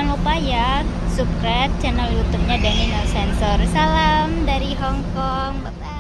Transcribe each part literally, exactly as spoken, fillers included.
Jangan lupa ya, subscribe channel YouTube-nya Dani No Sensor. Salam dari Hong Kong. Bye-bye.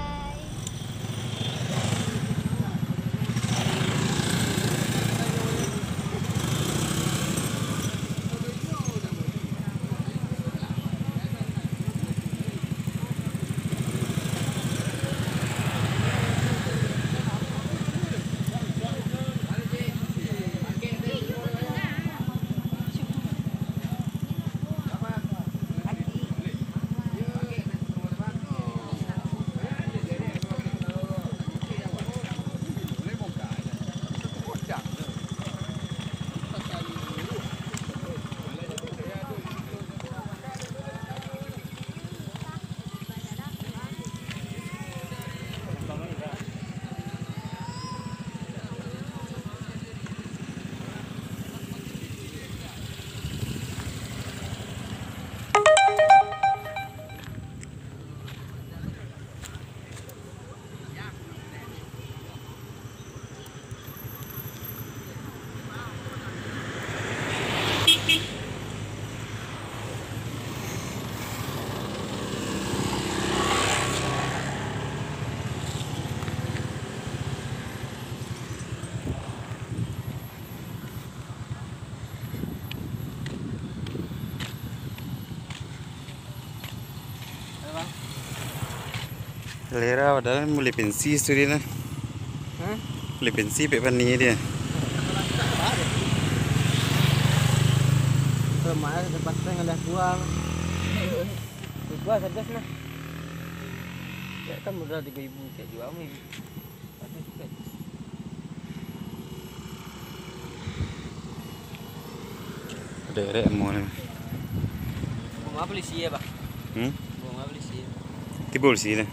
Selera padahal bali pensi tu dia nah. Hah? Bali pensi pek pani dia. Mahal, terpaksa ngalah jual. Jual sadas nah. Ya kan modal tigo ribu, cek jual mah. Ada erek amuah ni. Rumah polisi ya, Pak? Hmm? Rumah polisi. Tibo polisi dah.